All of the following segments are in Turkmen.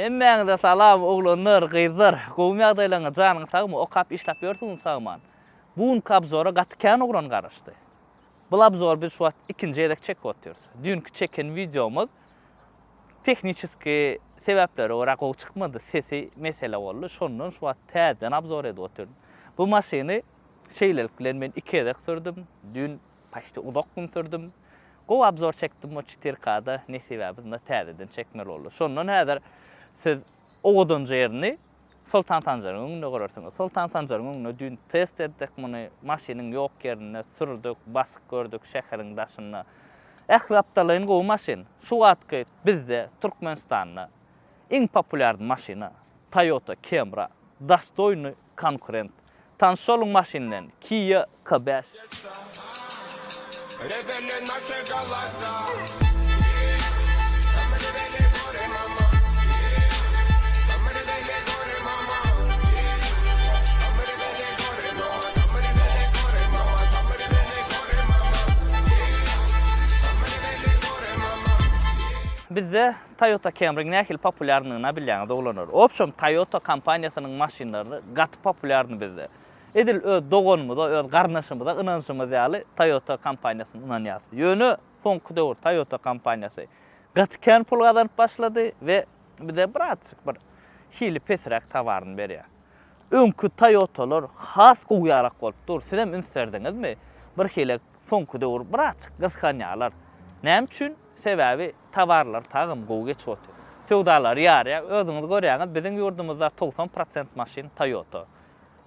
Hemmäňize salam oglanlar, gyzlar. Gowumy ýagdaýlaryňyz, janyňyz sagmy, okap işläp ýörsüňizmi sagman. Bu günki obzora gaty kän oglan garaşdy. Bul obzory biz şu wagt ikinji gezek çekip otyrys. Düýnki çeken wideomyz tehniçeski sebäplere görä gowy çykmady, sesi mesele boldy. Şondan şu wagt täzeden obzor edip otyryn. Bu maşyny şeýlelik bilen men iki gezek sürdüm. Düýn Paçti uzak gün sürdüm. Gowy obzor çekdim o çitirkada nesibämiz indi täzeden çekmeli boldy. Şondan häzir siz owadanja ýerini Soltan Sanjaryň öňünde görersiňiz. Soltan Sanjaryň öňünde düýn test etdik muny. Maşynyň ýok ýerinde sürdük, basyp gördük şäheriň daşynda. Ähli gapdallaýyn gowy maşyn. Şu wagtky bizde Türkmenistanda iň populýarny maşyna Toyota Camry dostoýnyý konkurent. Tanyş boluň maşyn bilen, Kia K 5. Bizde Toyota Camry-iň nähili populýarnygyna bilýäňiz oglanlar. Wobşem Toyota kompaniýasynyň maşynlary gaty populýarny bizde. Edil öz doganymyza, öz garyndaşymyza ynanyşymyz ýaly Toyota kompaniýasyna ynanýarys. Ýöne soňky döwür Toyota kompaniýasy gaty kän pul gazanyp başlady we bize birazjyk bir hili pesräk towaryny berýär. Öňki Toyotalar has gowy ýarak bolup dur. Sizem üns berdiňizmi? Bir hili soňky döwür birazjyk gysganýarlar. Näme üçin? Sebäbi towarlar tagam gowy geçip otyr. Söwdalary ýarýar. Özüňiz görýäňiz, biziň ýurdumyzda 90 prosent maşyn Toyota.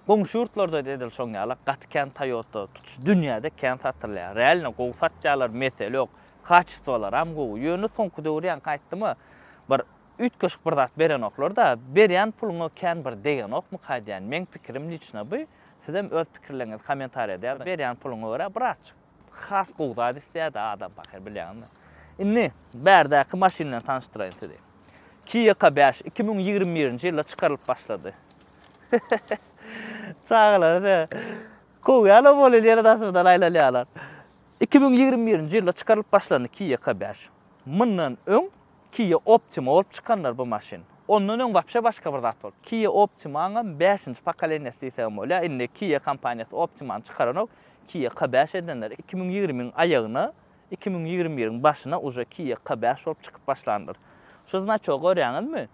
Goňşy ýurtlarda-da edil şoň ýaly gaty kän Toyota tutuş dünýäde kän satylýar. Realno gowy satýarlar, mesele ýok. Kaçestwalaram gowy. Ýöne soňky döwür ýaňky aýtdym-a, bir üýtgeşik bir zat berenoklar-da. Berýän puluňa kän bir degenokmyka diýýän. Meň pikirim liçno bu. Sizem öz pikirleriňizi kommentariýada ýazyň. Berýän puluňa görä birazjyk has gowy zat isleýär-de adam pahyr bilýäňizmi. Indi bärdäki maşyn bilen tanyşdyraýyn sizi. Kia K 5 2021-nji ýylda çykarylyp başlady. Çagalary-da kowýarlar bolýar, ýene daşymyzdan aýlanýarlar. 2021-nji ýylda çykarylyp başlandy Kia K 5. Mundan öň Kia Optima bolup çykandyr bu maşyn. Ondan öň wapşe başga bir zat bolupdyr. Kia Optima-nyňam bäşinji pokoleniýasy diýsegem bolýar. Indi Kia kompaniýasy Optima-ny çykaranok, Kia K 5 edenler. 2020-iň aýagyna, 2021-iň başyna uje Kia K 5 bolup çykyp başlandyr. Şu znaçogy görýäňizmi?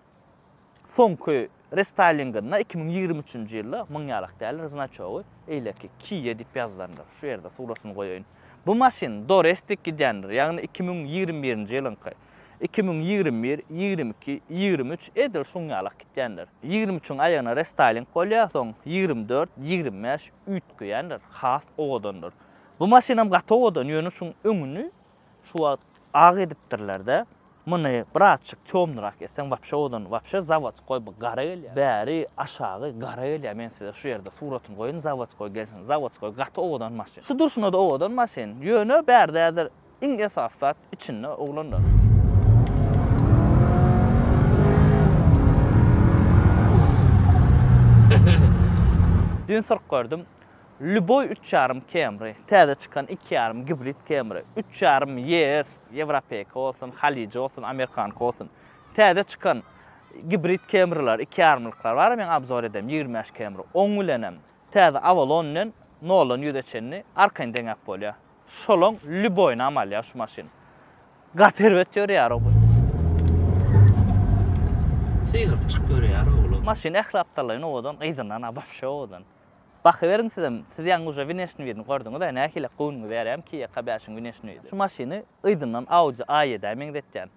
Soňky restaýlinginde 2023-nji ýylda muň ýalak däldir znaçogy, eýleki Kia diýip ýazylandyr. Şu ýerde suratyny goýaýyn. Bu maşyn dorestik gidýändir, ýagny 2021-nji ýylyňky. 2021, 22, 23 edil şuň ýalak gitýändir. 23-iň aýagyna restaýling bolýar, soň 24, 25 üýtgeýändir, has owadandyr. Bu maşynam gaty owadan, ýöne şuň öňüni Şu wagt ak edipdirlerde. Muny birazçyk temnyrak etseň wapşe owadan, wapşe zawodskoý bu gara gelýär. Bäri aşagy gara gelýär. Men size şu ýerde suratyny goýaýyn zawodskoý gelsin. Zawodskoý gaty owadan maşyn. Şu durşuna-da owadan maşyn. Ýöne bärde häzir iň esasy zat içinde oglanlar. Düýn sürüp gördüm. Lýuboý üç ýarym Camry, täze çykan iki ýarym gibrid Camry, üç ýarym YS, ýewropeýka bolsun, halyjy bolsun, amerikanka bolsun, täze çykan gibrid Camrylar, iki ýarymlyklar bar, meň obzor eden 25 Camry, oň bilenem täze Avalon bilen noldan ýüze çenli arkaýyn deňäp bolýar. Şolaň lýuboýynam alýar şu maşyn. Gaty erbet ýörýär o bu. Sygyryp çyk ýörýär oglan. Maşyn ähli gapdallaýyn owadan, yzyndan-a wapşe owadan. Bakyberiň sizem, siz ýaňy uje wineşni birini gördüňiz-ä, nähili göwnüňize ýaraýarmy Kia K bäşiň wineşni biri? Şu maşyny yzyndan Audi A ýedä meňzetýän.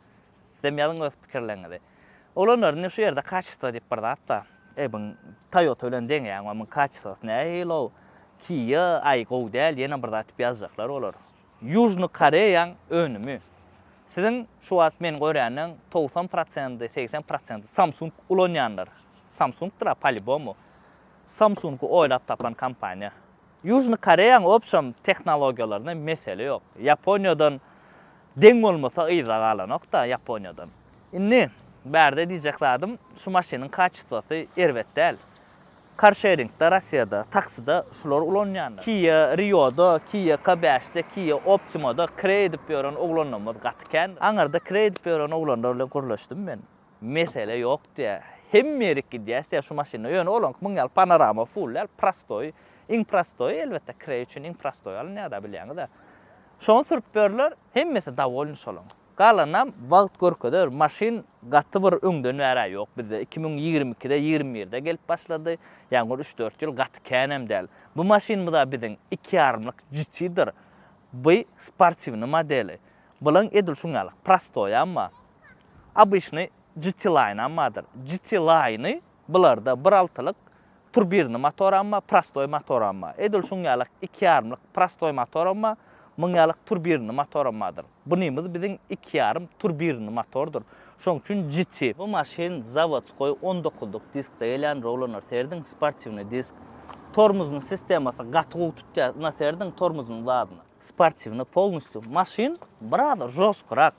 Sizem ýazyň öz pikirleriňizi. Oglanlar indi şu ýerde kaçestvo diýip bir zat bar. Eý buň Toyota bilen deňeýäň we muň kaçestwosy nähili-ow? Kia aý gowy däl ýene bir zat diýip ýazjaklar bolar. Ýužnyý Koreýaň önümi. Siziň şu wagt men görýänleň 90 prosendi, 80 prosendi Samsung ulanýanlar. Samsungdyr-a polýubomu. Samsung-y oýlap tapan kompaniýa. Ýužnyý Koreýaň obşem tehnologiýalarynda mesele ýok. Ýaponiýadan deň bolmasa yza galanok-da Ýaponiýadan. Indi bärde diýjek zadym şu maşynyň kaçestwasy erbet däl. Karşeringde Rossiýada taksida şular ulanýanlar. Kia Rio-da, Kia K bäşde, Kia Optima-da kireý edip ýören oglanlarymyz gaty kän. Aňyrda kireý edip ýören oglanlar bilen gürleşdim men. Mesele ýok diýýär. Hemme ýerik gidýäs diýýär şu maşynda. Ýöne olaňky muň ýaly panorama full däl, prostoý. Iň prostoýy elbetde kireý üçin iň prostoýy alynýar-da bilýäňiz-ä. Şony sürüp ýörler, hemmesi dowolny şolaň. Galanam wagt görkezer. Maşyn gaty bir öňden bärä ýok bizde. 2022-de, 21-de gelip başlady. Ýagny bir üç-dört ýyl gaty känem däl. Bu maşynymyz-a biziň iki ýarymlyk GT-dir. Bu sportiwnyý modeli. Bulaň edil şuň ýaly prostoýam bar. Obyçnyý GT Line-am bardyr. GT Line-y bularda bir altylyk turbirny motoram bar, prostoý motoram bar. Edil şuň ýaly iki ýarymlyk prostoý motoram bar, muň ýaly turbirny motoram bardyr. Bunymyz biziň iki ýarym turbirny motordyr. Şoň üçin GT. Bu maşyn zawodskoý on dokuzlyk diskde gelýän Rowlaner serediň sportiwnyý disk. Tormozynyň sistemasy gaty gowy tutýar. Ynha serediň tormozynyň zadyna. Sportiwnyý polnostýu. Maşyn biraz žostkyrak.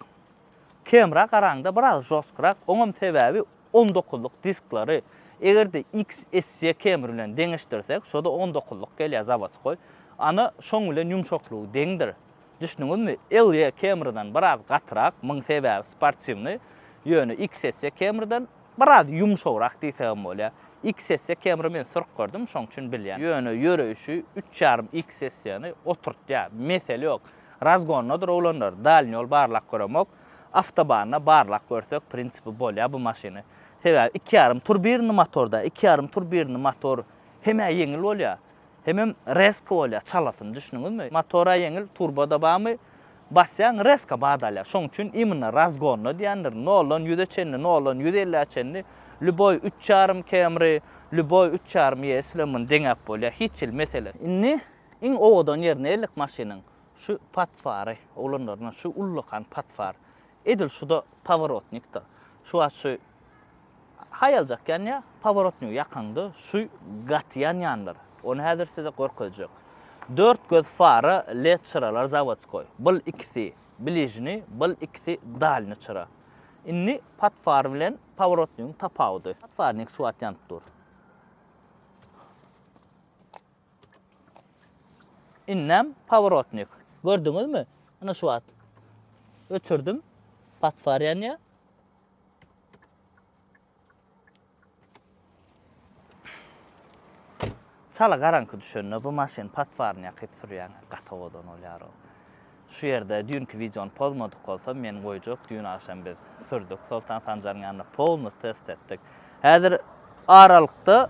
Camry-a garaňda biraz žostkyrak, oňam sebäbi on dokuzlyk disklary. Eger-de XSE Camry bilen deňeşdirsek, şo-da on dokuzlyk gelýär zawodskoý. Ana, şoň bilen ýumşaklygy deňdir. Düşdüňizmi? LE Camry-dan biraz gatyrak, muň sebäbi sportiwnyý. Ýöne XSE Camry-dan biraz ýumşagrak diýsegem bolýar. XSE Camry men sürüp gördüm, şoň üçin bilýän. Ýöne ýöreýşi üç ýarym XSE-ni oturtýar. Mesele ýok. Razgondadyr oglanlar, dalny ýol barlap göremok. Awtobanda barlap görsek prinsipi bolýar bu maşyny. Sebäbi iki ýarym turbirny motorda, iki ýarym turbirny motor hemä ýeňil bolýar. Hemem rezko bolýar, çalasyn düşdüňizmi? Motora ýeňil, turboda barmy, basýaň rezko bat alýar. Şoň üçin imенно razgonda diýendir. Noldan ýüze çenli, noldan 150-ä çenli lýuboý üç ýarym Camry, lýuboý üç ýarym ES bilen muny deňäp bolýar. Hiç hili mesele. Indi Iň owadan ýerine geldik maşynyň. Şu patfary, oglanlaryna şu ullakan patfar. Edil şuda paworotnikdir. Şu wagt şu haýaljak ýanýar, paworotnigi ýakaňda şu gaty ýanýandyr. Ony häzir size görkezjek. Dört göz fara led çyralar zawodskoý. Bul ikisi bližni, bul ikisi dalny çyra. Indi patfar bilen paworotnigiň tapawudy. Patfarnik şu wagt ýanyp dur. Indem paworotnik. Gördüňizmi? Ana şu wagt öçürdim. Patfar ýanýar. Çala garaňky düşende bu maşyn patfaryny ýakyp sürýän gaty owadan bolýar. Şu ýerde düýnki wideony pozmadyk bolsam men goýjak düýn agşam biz sürdük Soltan Sanjaryň ýanynda polny test etdik. Häzir aralykda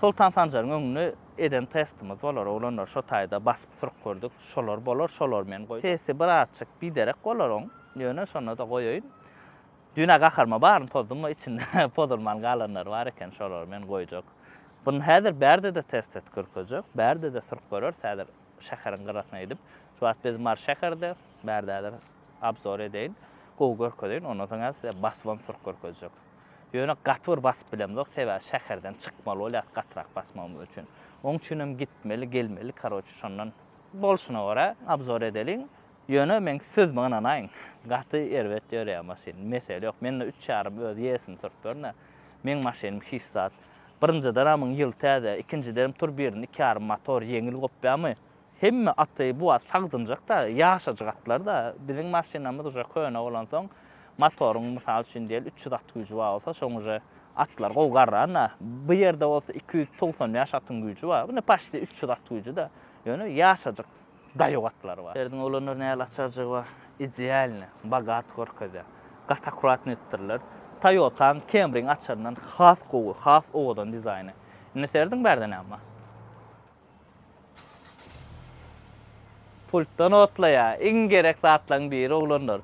Soltan Sanjaryň öňünde eden testimiz bolar oglanlar şo taýda basyp sürüp gördük şolar bolar şolar men goý sesi birazjyk biderek bolar oň ýöne şonda-da goýaýyn. Düýn-ä gaharyma baryny pozdum içinde pozulman galanlary bar eken şolary men goýjak. Buny häzir bärde-de test edip görkezjek bärde-de sürüp göreris häzir. Şäheriň gyrasyna gidip, şu wagt biz Mary şäherde, bärde häzir obzor edeýin, gowy görkezeýin, ondan soň hem size basybam sürüp görkezjek. Ýöne gaty bir basyp bilemzok, sebäbi şäherden çykmaly bolýas gatyrak basmagymyz üçin. Oň üçinem gitmeli, gelmeli, karoçe şondan bolşuna görä obzor edeliň. Ýöne meň sözüme ynanaýyň, gaty erbet ýöreýär maşyn, mesele ýok. Mende üç ýarym öz ýesini sürüp ýörün-ä. Meň maşynym hiç zat. Birinjiden amyň ýyl täze, ikinjidenem turbirini iki ýarym motor ýeňil gopýamy? Hemme aty bu wagt sagdynjak-da, ýaşajyk atlar-da. Biziň maşynamyz uje köne bolansoň, motoryň mysal üçin diýeli 300 at güýji bar bolsa, şoň uje atlar gowy garran-da. Bu ýerde bolsa 295 atyň güýji bar. Bu ne paçti 300 at güýji-de. Ýöne ýaşajyk. Daýaw atlary bar. Serediň oglanlar nähili açarjygy bar. Idealny, bogat görkezýär. Gaty akkuratny edipdirler. Toyotaň Camryň açaryndan has gowy, has owadan dizaýny. Indi serediň bärde näme bar. Pultdan otlaýar. Iň gerek zatlaryň biri oglanlar.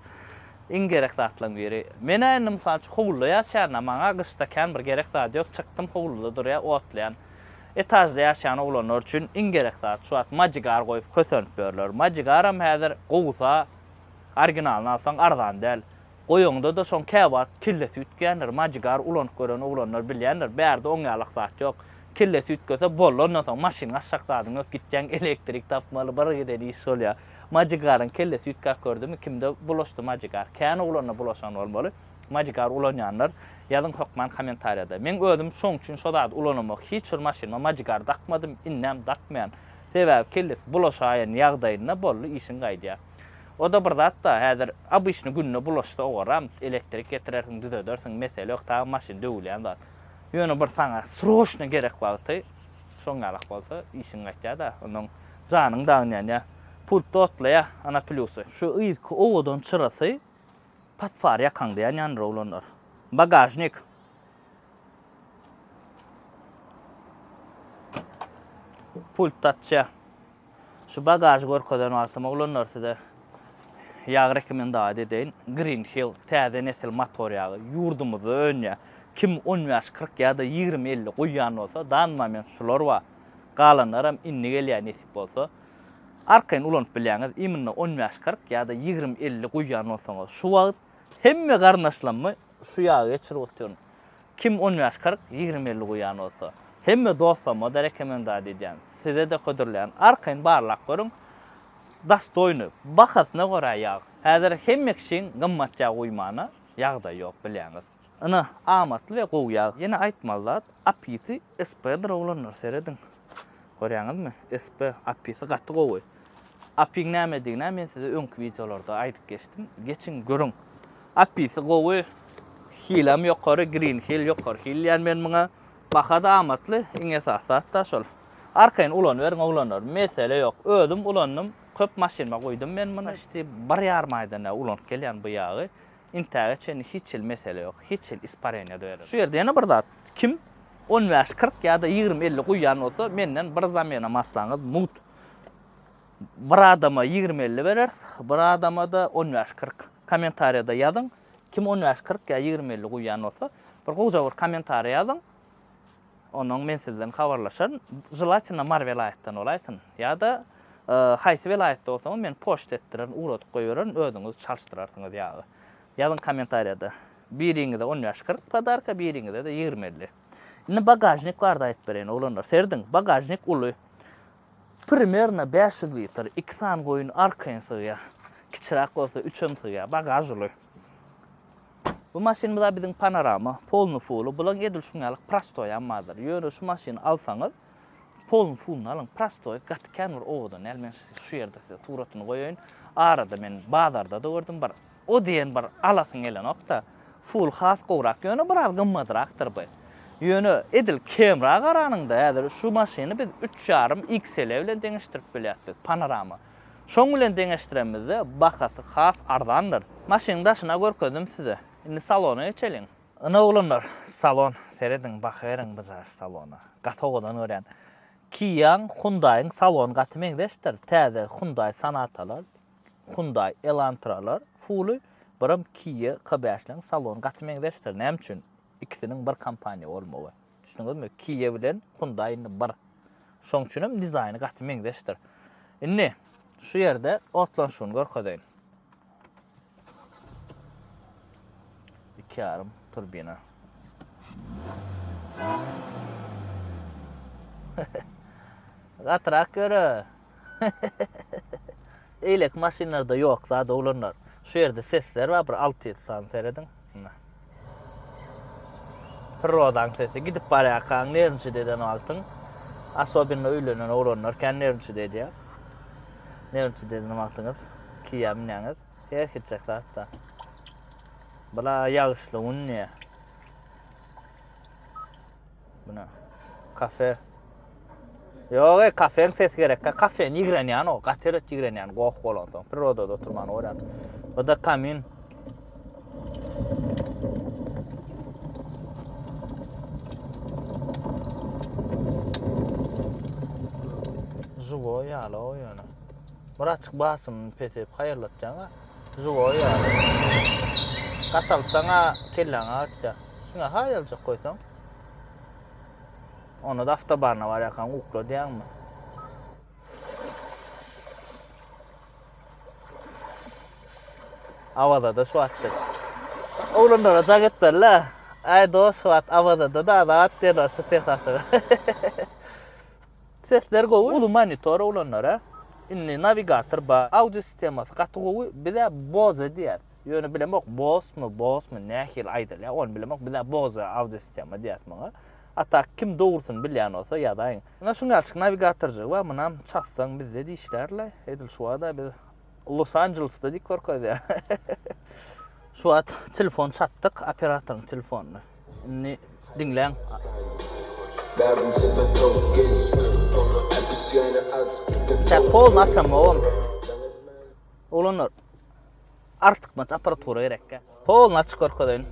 Iň gerek zatlaryň biri. Men-ä indi mysal üçin howluda ýaşaýan-a, maňa gyşda kän bir gerek zat ýok. Çykdym howluda durýar, otlaýan. Etažda ýaşaýan oglanlar üçin iň gerek zat şu wagt majigar goýup kösenip ýörler. Majigaram häzir gowusa originalyny alsaň arzan däl. Goýaňda-da şoň käwagt kellesi üýtgeýändir. Majigar ulanyp gören oglanlar bilýändir. Bärde oň ýalak zat ýok. Kellesi üýtgese boldy ondan soň maşynyň aşak zadyň ýok gitýäň elektrik tapmaly bir giden iş bolýar. Majigaryň kellesi üýtgäp gördümi kimde bulaşdy majigar. Kän oglanda bulaşan bolmaly. Magicar ulanýanlar ýazyň hökman kommentariýada. Meň özüm şoň üçin şo zady ulanamok. Hiç bir maşynyma Magicar dakmadym, indem dakmaýan. Sebäbi kellesi bulaşaýan ýagdaýynda boldy işiň gaýdýar. O-da bir zat-da, häzir obyçny günde bulaşsa owaram elektrik getirersiň, düzedersiň, mesele ýok, tagy maşyn döwülýän zat. Ýöne bir saňa sroçny gerek wagty şoň ýalak bolsa işiň gaýtýar-da, onnoň janyň dagyn ýanýar. Pultda otlaýar, ana plýusy. Şu yzky owadan çyrasy pat far ýakaň diýýän ýandyr oglanlar. Bagažnik. Pult açýar. Şu bagažy görkezen wagtym oglanlar size ýag rekomendasiýa edeýin. Green Hill täze nesil motor ýagy ýurdumyzda önýär. Kim 15 40 ýa-da 20 50 guýýan bolsa, dan moment şular bar. Galanlaram indi gelýär nesip bolsa. Arkaýyn ulanyp bilýäňiz. Imенно 15 40 ýa-da 20 50 guýýan bolsaňyz. Şu wagt hemme garyndaşlammy şu ýagy geçirip otyryn. Kim on bäş 40, 20 50 guýan bolsa. Hemme dostlaryma-da rekomendasiýa edýän. Size-de hödürleýän. Arkaýyn barlap görüň. Dostoýny, bahasyna görä ýag. Häzir hemme kişiň gymmat ýag guýmana ýagdaýy ýok bilýäňiz. Ynha, amatly we gowy ýag. Ýene aýtmaly zat, API-si SP-dir oglanlar, serediň. Görýäňizmi? SP, API-si gaty gowy. API-iň nämedigini men size öňki wideolarda aýdyp geçdim. Geçiň, görüň. API-si gowy, hilem ýokary, Green Hill ýokary hil diýýän men muňa. Baha-da amatly, iň esasy zat-da şol. Arkaýyn ulanyberiň oglanlar, mesele ýok. Özüm ulandym, köp maşynyma guýdum men muny. Почти bir ýarym aýdan bäri ulanyp gelýän bu ýagy. Intäge çenli hiç hili mesele ýok. Hiç hili ispareniýa da bermedi. Şu ýerde ýene bir zat, kim on bäş 40 ýa-da 20 50 guýýan bolsa, menden bir zamena maslaňyz mugt. Bir adama 20 50 bereris, bir adama-da on bäş 40. Kommentariýada ýazyň. Kim on bäş 40 ýa 20 50 guýýan bolsa, bir gowja bir kommentariýa ýazyň. Onnoň men sizden habarlaşaryn. Želatelno Mary welaýatdan bolaýsyn. Ýa-da haýsy welaýatda bolsaňyz men poçta etdirerin, ugradyp goýbererin, özüňiz çalyşdyrarsyňyz ýagy. Ýazyň kommentariýada. Biriňize on bäş 40 podarka, biriňize-de 20 50. Indi bagažnik barada aýdyp bereýin oglanlar. Serediň, bagažnik uly. Primerno 500 litr, iki sany goýun arkaýyn sygýar. Kiçiräk bolsa üçem sygýar. Bagaž uly. Bu maşynymyz-a biziň panorama, polny fuly. Bulaň edil şuň ýaly prostoýam bardyr. Ýöne şu maşyny alsaňyz, polny fulyny alyň. Prostoý gaty kän bir owadan däl. Men şu ýerde size suratyny goýaýyn. Arada men bazarda-da gördüm bir o diýen bir alasyň gelenok-da. Ful has gowrak, ýöne biraz gymmadrakdyr bu. Ýöne edil Camry-a garanyňda häzir şu maşyny biz üç ýarym XL bilen deňeşdirip bilýäris biz, panorama. Şoň bilen deňeşdiremizde bahasy has arzandyr. Maşynyň daşyna görkezdim size. Indi salona geçeliň. Ine oglanlar, salon. Serediň, bakyberiň bu jaş salona. Gaty owadan görýän. Kia-nyň, Hyundai-yň salony gaty meňzeşdir. Täze Hyundai Sonata-lar, Hyundai Elantra-lar fuly, birem Kia K bäşleň salony gaty meňzeşdir. Näme üçin? Ikisiniň bir kompaniýa bolmagy. Düşündiňizmi? Kia bilen Hyundai indi bir. Şoň üçin hem dizaýny gaty meňzeşdir. Indi şu ýerde otlanyşyny görkezeýin. 2,5 turbina. Gatyrak ýöre. Eýleki maşynlarda ýok zat oglanlar. Şu ýerde sesler bar bir 600 sany serediň. Ine. Prirodaň sesi. Gidip barýarkaň nerwniçit eden wagtyň asobinno öýlenen oglanlar kän nerwniçit edýär. Nerwniçit eden wagtyňyz Kia münýäňiz. Her hitjek zatda. Bula ýagyşly gün diýýär. Buna kafe. Ýok, ey, kafeň sesi gerek. Kafeni ýigrenýän o, gaty erbet ýigrenýän goh bolansoň. Prirodada oturmany görýän. Bu da kamin. Živoý ýaly o ýöne. Bir açyk basymyny pesip haýyrlatýaň-a. Živoý ýaly. Gataltsaň-a kelläňi agyrtýar. Şuňa haýaljak goýsaň. Onda-da awtobana barýarkaň ukladýaňmy? Awazada şu wagt biz. Oglanlara jaň etmeli-le. Äý dost şu wagt Awazada-da azat diýerler şu ses aşygy. Sesler gowy. Uly monitor oglanlara. Indi nawigator bar. Audio sistemasy gaty gowy. Biz-ä Bose diýýäs. Ýöne bilemok Bose-my, Bose-my nähili aýdylýar, ony bilemok. Biz-ä Bose audio sistema diýýäs muňa. A tak kim dogrusyny bilýän bolsa ýazaýyň. Ynha şuň ýalyçyk nawigatorjygy bar, munam çatsaň bizde-de işlär-le. Edil şu wagt-a biz. Los Anjelesde diýip görkezýär. Şu wagt telefon çatdyk, operatoryň telefonyny. Indi diňläň. Tä polny açamogam. Oglanlar, artykmaç apparatura gerekkä. Polny açyp görkezeýin.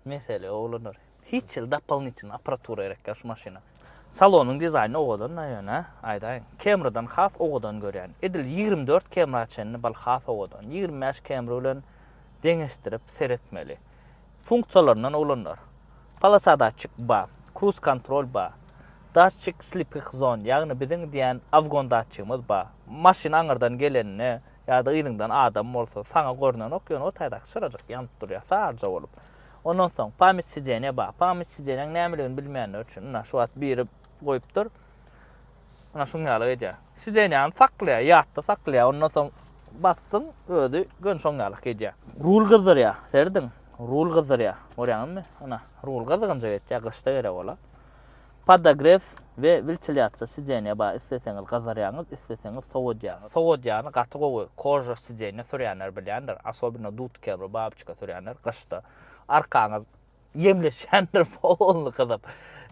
Mesele oglanlar. Hiç ýyl dopollnitelny apparatura gerekkä şu maşyna. Salonyň dizaýny owadan-da ýöne, aýdaýyň. Camry-dan has owadan görýän. Edil 24 Camry-a çenli bal has owadan. 25 Camry bilen deňeşdirip seretmeli. Funksiýalaryndan oglanlar. Polasa datçik ba. Kruz kontrol ba. Datçik slipih zon, ýagny biziň diýen awgon datçigimiz ba. Maşyn aňyrdan geleninde ýa-da yzyňdan adam bolsa saňa görnenok, ýöne o taýdaky çyrajyk ýanyp durýar, saryja bolup. Ondan soň pamyt sidenýe ba. Pamyt sidenýäň nämeligini bilmeýänler üçin, ynha şu wagt biri goýupdyr. Ynha şuň ýaly edýär. Sidenýäni saklaýar, ýatda saklaýar. Ondan soň bassyň, özi göni şoň ýaly edýär. Rul gyzdyrýar, serediň. Rul gyzdyrýar. Görýäňizmi? Ynha, rul gyzgynja etýär, gyşda gerek ola. Podogrew we wentilýasiýa sidenýa bar, isleseňiz gyzdyrýaňyz, isleseňiz sowadýaňyz. Sowadýany gaty gowy, koža sidenýa sürýänler bilýändir, asobino dudker we babyçka sürýänler gyşda arkaňyz ýemleşýändir polny gyzyp.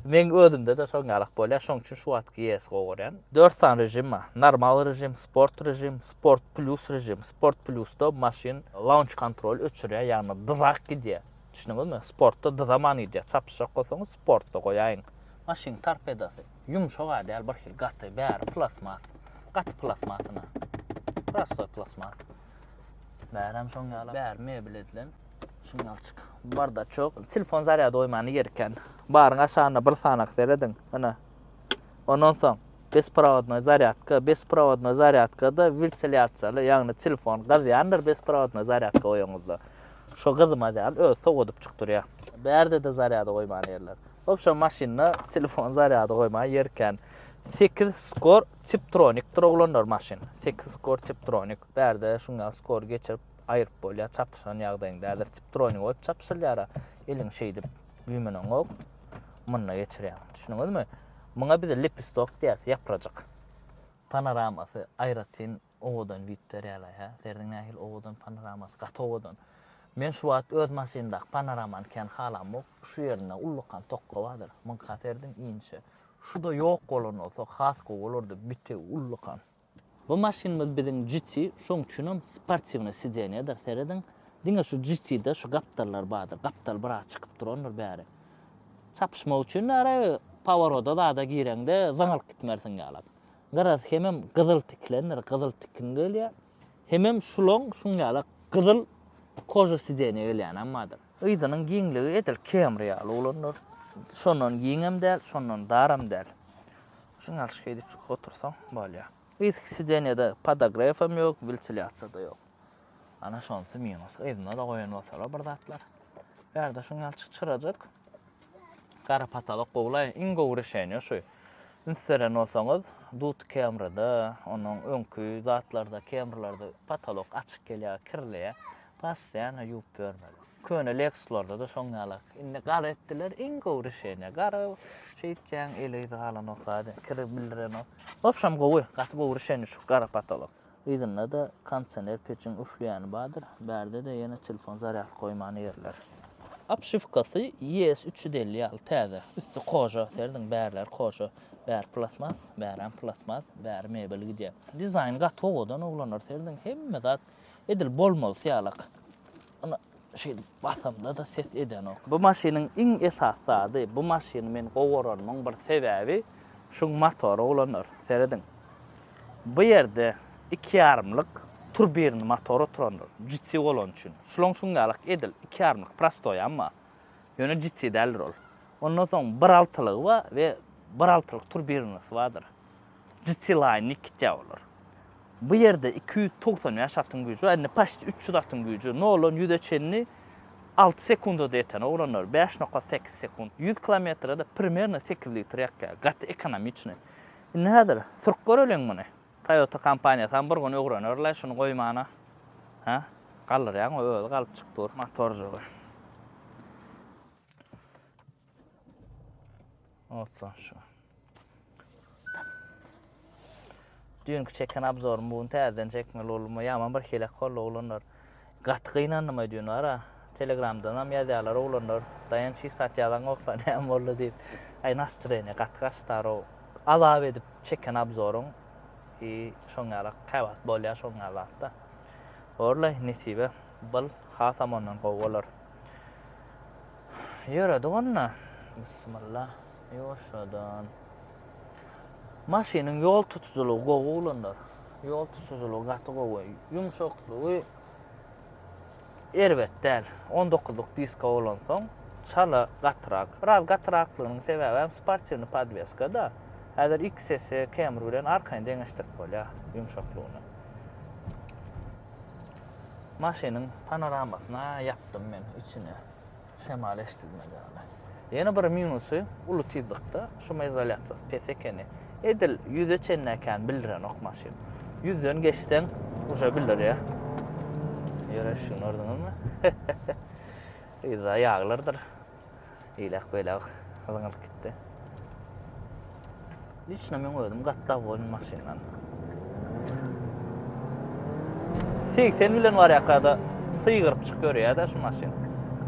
Meň özümde-de şoň ýalak bolýar, şoň üçin şu wagtky ES gowy görýän. Dört sany režim bar, normal režim, sport režim, sport plýus režim. Sport plýusda maşyn launch kontrol öçürýär, ýagny dyzak gidýär. Düşündiňizmi? Sportda dyzaman gidýär. Çapyşjak bolsaňyz sportda goýaýyň. Maşynyň torpedasy ýumşag-a däl, bir hili gaty, bäri plastmas. Gaty plastmasyna. Prostoý plastmas. Bärem şoň ýaly. Bäri mebel edilen. Şuň ýalyçyk. Bardaçok. Telefon zarýady goýmany ýer eken. Baryň aşagynda bir sanak serediň. Ine. Ondan soň besprovodnoý zarýadka, besprovodnoý zarýadka-da wentilýasiýaly, ýagny telefon gyzýandyr besprovodnoý zarýadka goýaňyzda. Şo gyzmaz ýaly özi sowadyp çykdyrýar. Bärde-de zarýady goýman ýerler. Wobşem maşynda telefon zarýady goýman ýer kän. 8 skor tiptronikdir oglanlar maşyn. 8 skor tiptronik. Bärde şuň ýaly skor geçirip aýryp bolýar çapyşan ýagdaýyňda. Häzir tiptronik goýup çapyşylýar-a. Eliň şeýdip güýmeneňok. Munda geçirýäň. Düşündiňizmi? Muňa biz lepistok diýýäs, ýaprajyk. Panoramasy aýratyn Owadan wid berýärler hä. Serediň nähili owadan panoramasy gaty owadan. Men şu wagt öz maşynymdaky panoramany kän halamok. Şu ýerinde ullakan tokga bardyr. Muňka serediň inçe. Şuda ýok bolan bolsa has gowy bolardy bitewi ullakan. Bu maşynymyz biziň GT şoň üçinem sportiwnyý sidenýadyr serediň. Diňe şu GT-de şu gapdallar bardyr. Gapdal biraz çykyp durandyr bäri. Çapyşmak üçin bäri poworoda zada gireňde zyňylyp gitmersiň ýalak. Garaz hemem gyzyl tikilendir, gyzyl tikin gelýär. Hemem şulaň şuň ýala gyzyl koža sidenýe gelýänem bardyr. Yzynyň giňligi edil Camry ýaly bolandyr. Şondan giňem däl, şondan daram däl. Şuň ýaly şeýdip otursaň bolýar. Yzky sidenýede podogrewem ýok, wentilýasiýa-da ýok. Ana şonsy minus. Yzynda-da goýan bolsalar bir zatlar. Bärde şuň ýaly çyrajyk. Gara patalok gowulaý. Iň gowy rişeniýa şu. Üns beren bolsaňyz, dut Camry-da, onuň öňki zatlarda, Camry-larda patalok açyk gelýär, kirleýär. Postoýanno ýuwup ýörmeli. Köne Lexus-larda-da şoň ýalak. Indi gara etdiler, iň gowy rişeniýa. Gara şeýtýäň, eli yzy galanok zady, kiri bildirenok. Wobşem gowy, gaty gowy rişeniýa şu gara patalok. Yzynda-da kondisioner peçiň üfleýäni bardyr. Bärde-de ýene telefon zarýadka goýman ýerler. Obşiwkasy ES 350 ýaly täze. Üsti koža, serediň bärleri koža. Bäri plastmas, bärem plastmas, bäri mebel gidýär. Dizaýny gaty owadan oglanlar serediň hemme zat edil bolmalysy ýalak. Ynha şeýdip basamda-da ses edenok. Bu maşynyň iň esasy zady, bu maşyny men gowaranymyň bir sebäbi şuň motory oglanlar. Serediň. Bu ýerde iki ýarymlyk turbirni motor oturandyr. GT bolany üçin. Şulaň şuň ýalak edil iki ýarymlyk prostoý amma. Ýöne GT däldir ol. Ondan soň bir altylygy bar we bir altylyk turbirnisi bardyr. GT line diýip gitýär olar. Bu ýerde 295 atyň güýji bar. Indi paçti 300 atyň güýji. Noldan ýüze çenli 6 sekundada ýeten oglanlar. 5.8 sekund. 100 kilometre-de primerno 8 litr ýakýar. Gaty ekonomiçnyý. Indi häzir sürüp göreliň muny. Toyota kompaniýasam bir gün öwrenerler şuny goýmana. Hä? Galdyrýaň özi galyp çykyp dur motorjygy. Otlan şu. Düýnki çeken obzorymy bu gün täzeden çekmeli boldum. Ýaman bir helek boldy oglanlar. Gaty gynandym aý düýn bara. Telegramdanam ýazýarlar oglanlar. Daýanç hiç zat ýazaňokla näme boldy diýip. Aý nastreniýa gaty gaçdar-ow. Azap edip çeken obzoryň i şoň ýalak käwagt bolýar şoň ýaly zatda. Borlaý nesibe bil hasam ondan gowy bolar. Ýöredik onda. Bismillah. Ýuwaşjadan. Maşynyň ýol tutujylygy gowy oglanlar. Ýol tutujylygy gaty gowy. Ýumşaklygy erbet däl. 19-lyk diska bolansoň çala gatyrak. Biraz gatyraklygynyň sebäbi hem sportiwnyý podweska-da. Häzir XS, Camry bilen arkaýyn deňeşdirip bolýar ýumşaklygyny. Maşynyň panoramasyny ýapdym men içine. Şemal eşidilmez ýaly. Ýene bir minusy uly tizlikde şumoizolýasiýasy pes ekeni. Edil ýüze çenläkän bildirenok maşyn. Ýüzden geçseň uje bildirýär. Ýöreşini gördüňizmi? Yzda ýaglardyr. Eýläk beýläk zyňylyp gitdi. Liçno meň özüm gaty dowolny maşyndan. 80 bilen barýarka-da sygyryp çyk ýörýär-de şu maşyn.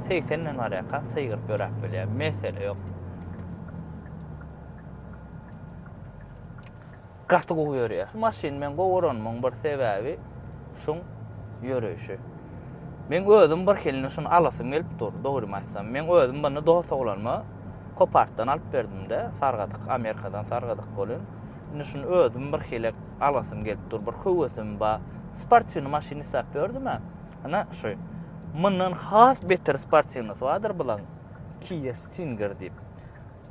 80 bilen barýarka sygyryp ýöräp bilýär. Mesele ýok. Gaty gowy ýörýär. Şu maşyny men gowy görenimiň bir sebäbi şuň ýöreýşi. Meň özüm bir hilini şuny alasym gelip dur, dogrymy aýtsam. Meň özüm muny dost oglanyma Kopartdan alyp berdim-de, sargadyk, Amerikadan sargadyk welin. Indi şuny özüm bir hili alasym gelip dur, bir höwesim bar. Sportiwnyý maşyn isläp ýördüm-ä. Ana şu. Mundan has beter sportiwnysy bardyr bulaň. Kia Stinger diýip.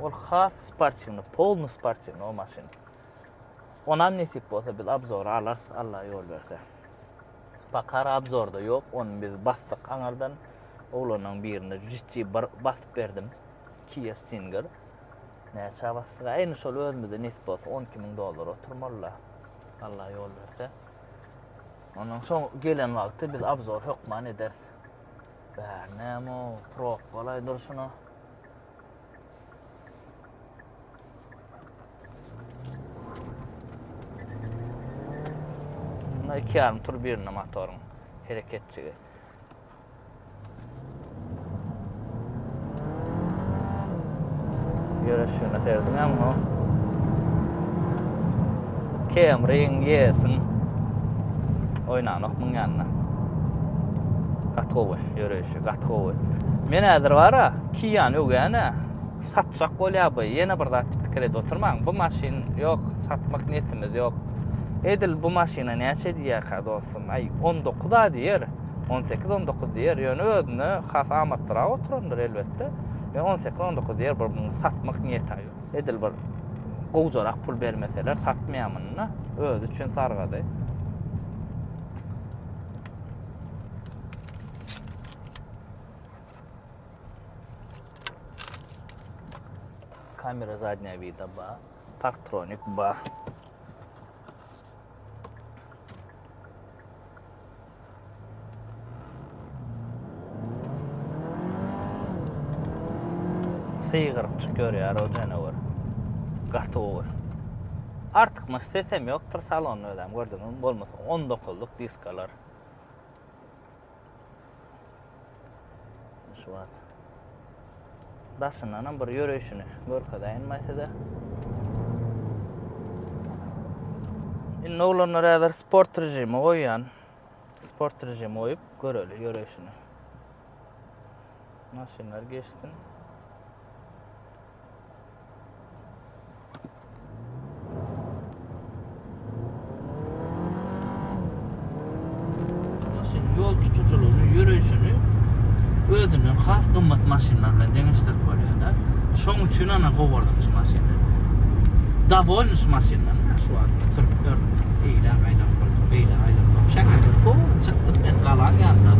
Ol has sportiwnyý, polny sportiwnyý o maşyn. Onam nesip bolsa biz obzora alarys, Allah ýol berse. Pakar obzorda ýok, ony biz basdyk aňardan. Oglanlaryň birine jitdi bir basyp berdim. Kia Stinger. Näçä basdyk? Eýni şol özümizde nesip bolsa 12 müň dollar oturmaly-da. Allah ýol berse. Ondan soň gelen wagty biz obzor hökman ederis. Bär näme o, probkalaý durşuna. Bunda 2,5 turbinli motoryň hereketçigi. Ýöreşigine serediň hem o. Camryň ýesin oýnanok muň ýanynda. Gaty gowy ýöreýşi, gaty gowy. Men häzir bara Kia-ny öwýän-ä. Satjak bolýar bu. Ýene bir zat pikir edip oturmaň. Bu maşyn ýok, satmak niýetimiz ýok. Edil bu maşyna näçe diýýärkä dostum? Aý, 19-a diýer. 18-19 diýer. Ýöne özüne has amatlyrak oturandyr elbetde. Ýöne 18-19 diýer, bir muny satmak niýeti ýok. Edil bir gowjarak pul bermeseler satmaýar muny-da. Özi üçin sargady. Kamera zadnja vida ba. Parktronik ba. Sygyryp çyk ýörýär o janawer. Gaty gowy. Artykmaç sesem ýokdur salonda özem gördüňizmi bolmasa 19-luk diskalar. Şu wagt daşyndanam bir ýöreýşini görkezeýin men size. Indi oglanlar häzir sport režimi goýýan. Sport režimi goýup göreli ýöreýşini. Maşynlar geçsin. Maşynyň ýol tutujylygyny, ýöreýşini özünden has gymmat maşynlar bilen deňeşdirip bolýar-da. Şoň üçin ana gowurdym şu maşyny. Dowolny şu maşyndan şu wagt sürüp ýörün. Eýläk aýlap gördüm, beýläk aýlap gördüm. Şäherden doly çykdym men galaň ýanyna.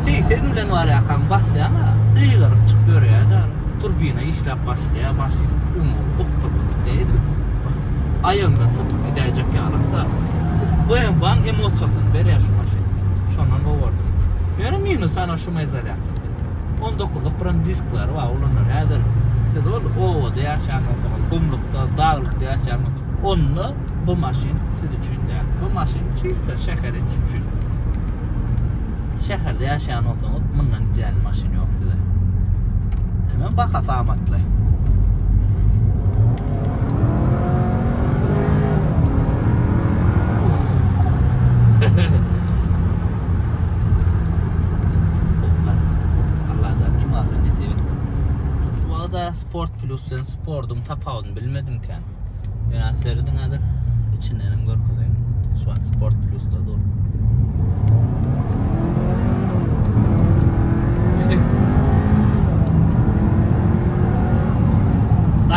80 bilen barýarkaň basýaň-a, sygyryp çykyp ýörýär-de. Turbina işläp başlaýar, maşyn öňe okdurylyp gidýär edil bir aýagyňdan sypyp gidäýjek ýalak-da. BMW-nyň emosiýasyny berýär şu maşyn. Şondan gowardym. Ýöne minusy ana şumoizolýasiýasy. On dokuzlyk biram disklary bar oglanlar. Häzir siz ol obada. ýaşaýan bolsaňyz, gumlukda, daglykda ýaşaýan bolsaňyz, onda bu maşyn siz üçin däl. Bu maşyn çista şäher içi üçin. Şäherde ýaşaýan bolsaňyz, mundan ideal maşyn ýok size. Hemen bahasy amatly. Allajan kim alsa nesip etsin. Şu wagda Sport Plus bilen Sportuň tapawudyny bilmedim kän. Ýöne serediň häzir içinden hem görkezeýin. Şu wagt Sport Plusda dur.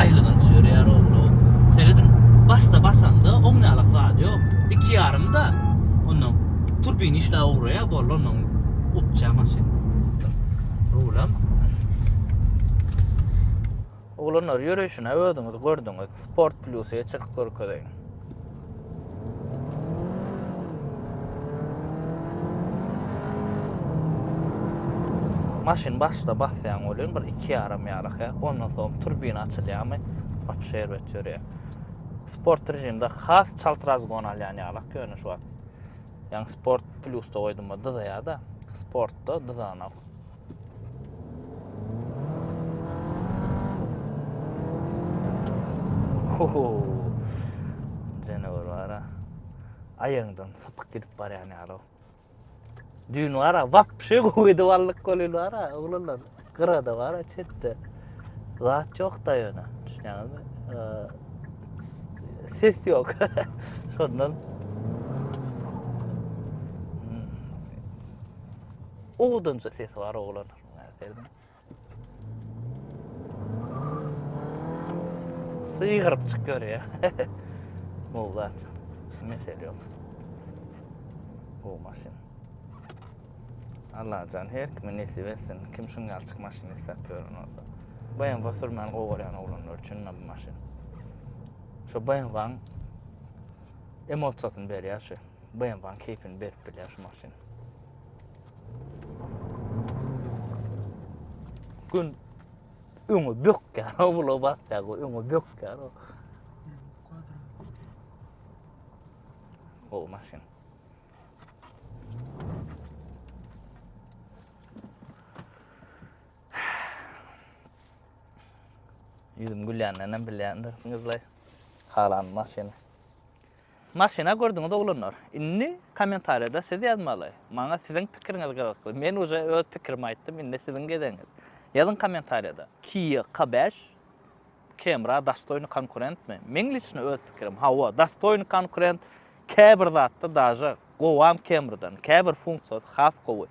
Aýlygan düşürýär oglu. Serediň, başda basanda oň ýalak zady ýok. Iki ýarym da ondan turbin işläp ugraýar, boldy ondan uçýar maşyn. Rulam. Oglanlar ýöreýşine özüňiz gördüňiz. Sport Plusy geçirip görkezeýin. Maşyn başda basýaň welin bir 2,5 ýalyk ýa, ondan soň turbina açylýarmy, wapşe erbet ýörýär. Sport režimde has çalt razgon alýan ýalak ýöne şu wagt. Ýaňy sport plusda goýdum, dyzaýar-da. Sportda dyzanok. Jenewür bara. Aýagyňdan sypyk gidip barýan ýaly. Düýn bara wapşe gowy edip aldyk welin bara oglanlar. Gyrada bara çetde. Zat ýok da ýöne. Düşünýäňizmi? Ses ýok. Şondan Owadanca sesi bar oglan. Sygyryp çyk görýär. Bu zat. Mesele ýok. Bu maşyn. Allajan her kime nesip etsin. Kim şuň ýaly çyk maşyn isläp ýören bolsa. BMW sürmän gowy görýän oglanlar üçin bu maşyn. Şu BMW-niň emosiýasyny berýär şu. BMW-niň keýpini berip bilýär şu maşyn. Gün öňe bökýär, o bula basýar, o öňe bökýär. O. Gowy maşyn. Ýüzüm gülýänden hem bilýändirsiňizlaý. Halan maşyny. Maşyna gördüňiz oglanlar. Indi kommentariýada siz ýazmaly. Maňa siziň pikiriňiz gyzykly. Men uje öz pikirimi aýtdym, indi siziň gezegiňiz. Ýazyň kommentariýada. Kia K5 Camry-a dostoýny konkurentmi? Meň liçno öz pikirim, hawa, dostoýny konkurent, käbir zatda daže gowam Camry-dan, käbir funksiýasy has gowy.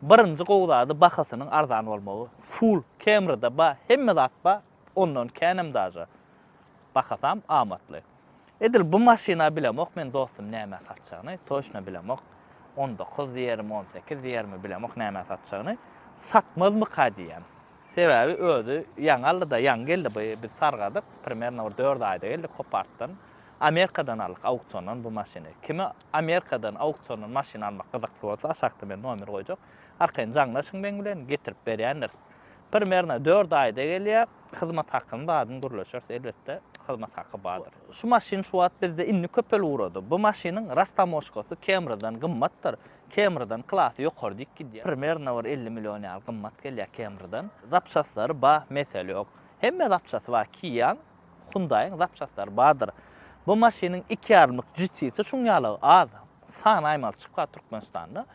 Birinji gowy zady bahasynyň arzan bolmagy. Full Camry-da ba, hemme zat ba, ondan känem daže. Bahasam amatly. Edil bu maşyna bilemok men dostum nämä satjagyny, toçno bilemok. 19 diýermi, 18 diýermi bilemok nämä satjagyny. Satmazmyka diýýän. Sebäbi özi ýaňy aldy-da, ýaňy geldi bu, biz sargadyk, primerno bir 4 aýda geldi Kopartdan. Amerikadan aldyk auksiondan bu maşyny. Kime Amerikadan auksiondan maşyn almak gyzykly bolsa aşakda men nomer goýjak. Arkaýyn jaňlaşyň meň bilen, getirip berýändiris. Primerno 4 aýda gelýär. Hyzmat hakyny zadyny gürleşeris elbetde hyzmat haky bardyr. Şu maşyn şu wagt bizde indi köpelip ugrady. Bu maşynyň rastamoşkasy Camrydan gymmatdyr. Camrydan klasy ýokary diýip gidýär. Primerno bir 50 million ýaly gymmat gelýär Camrydan. Zapçaslary ba mesele ýok. Hemme zapçasy bar Kia-nyň, Hyundai-yň zapçaslary bardyr. Bu maşynyň iki ýarymlyk GT-si şuň ýaly az. Sanaýmaly çykýar Türkmenistanda.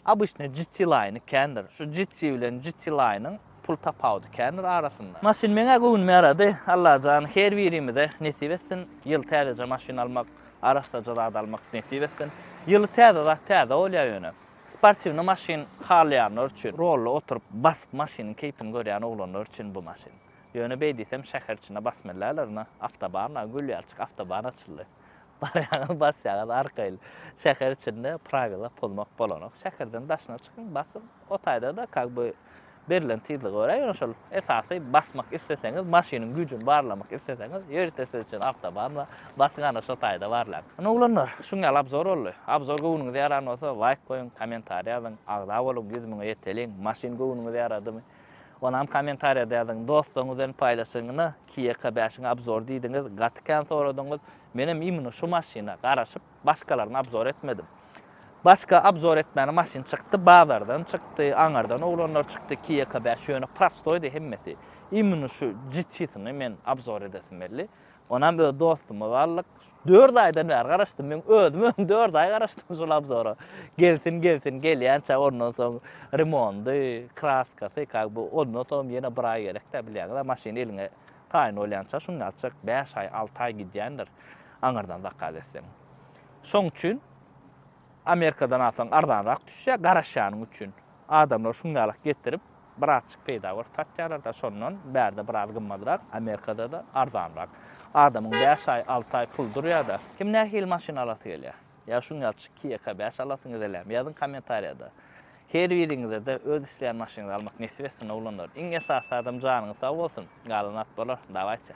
Obyçny GT Line-y kändir. Şu GT bilen GT Line-yň pul tapawudy kändir arasynda. Maşyn meňä göwnüme ýarady. Allajan her birimize nesip etsin. Ýyl täzeje maşyn almak, arassaja zat almak nesip etsin. Ýyly täze zat täze bolýar ýöne. Sportiwny maşyn halaýanlar üçin, rolda oturyp basyp maşynyň keýpini görýän oglanlar üçin bu maşyn. Ýöne beý diýsem şäher içinde basmaly däldir ynha. Awtoban-a gül ýalyjyk awtoban açyldy. Barýaňyz basýaňyz arkaýyn. Şäher içinde prawila pozmak bolanok. Şäherden daşyna çykyň basyň. O taýda-da kak by berlen tizlige görä ýöne şol esasy basmak isleseňiz maşynyň güýjüni barlamak isleseňiz ýörite siz üçin awtoban bar. Basyň ana şo taýda barlaň. Ine oglanlar şuň ýaly obzor boldy. Obzor göwnüňize ýaran bolsa laýk goýuň, kommentariý ýazyň, agza boluň 100 müňe ýeteliň. Maşyn göwnüňize ýaradymy? Onam kommentariýada ýazyň. Dostlaryňyz bilen paýlaşyň. Ine, Kia K5-iň obzor diýdiňiz, gaty kän soradyňyz. Menem imенно şu maşyna garaşyp, başgalaryny obzor etmedim. Başga obzor etmäne maşyn çykdy, bazardan çykdy, aňardan oglanlar çykdy, Kia K5 ýöne prostoýdy hemmesi. Imенно şu GT-sini men obzor edesim geldi. Onam öz dostumyz aldyk. Dört aýdan bäri garaşdym. Men özüm öň dört aý garaşdym şol obzora. Gelsin, gelsin, gelýänçä ondan soň remondy, kraskasy, kak bu ondan soň ýene bir aý gerek-dä bilýäňiz-ä maşyn eliňe taýyn bolýança şunňalçak bäş aý, alty aý gidýändir aňyrdan zakaz etseň. Şoň üçin Amerikadan alsaň arzanrak düşýär garaşýanyň üçin. Adamlar şuňňalak getirip birazjyk peýda görüp satýarlar-da şondan bärde biraz gymmadrak, Amerikada-da arzanrak. Adamyň bäş aý, alty aý puly durýar-da. Kim nähili maşyn alasy gelýär? Ýa şuňňalçyk Kia K5 alasyňyz gelýärmi? Ýazyň kommentariýada. Her biriňize-de öz isleýän maşynyňyzy almak nesip etsin oglanlar. Iň esasy zadam janyňyz sag bolsun. Galan zat bolar. Dawayçe.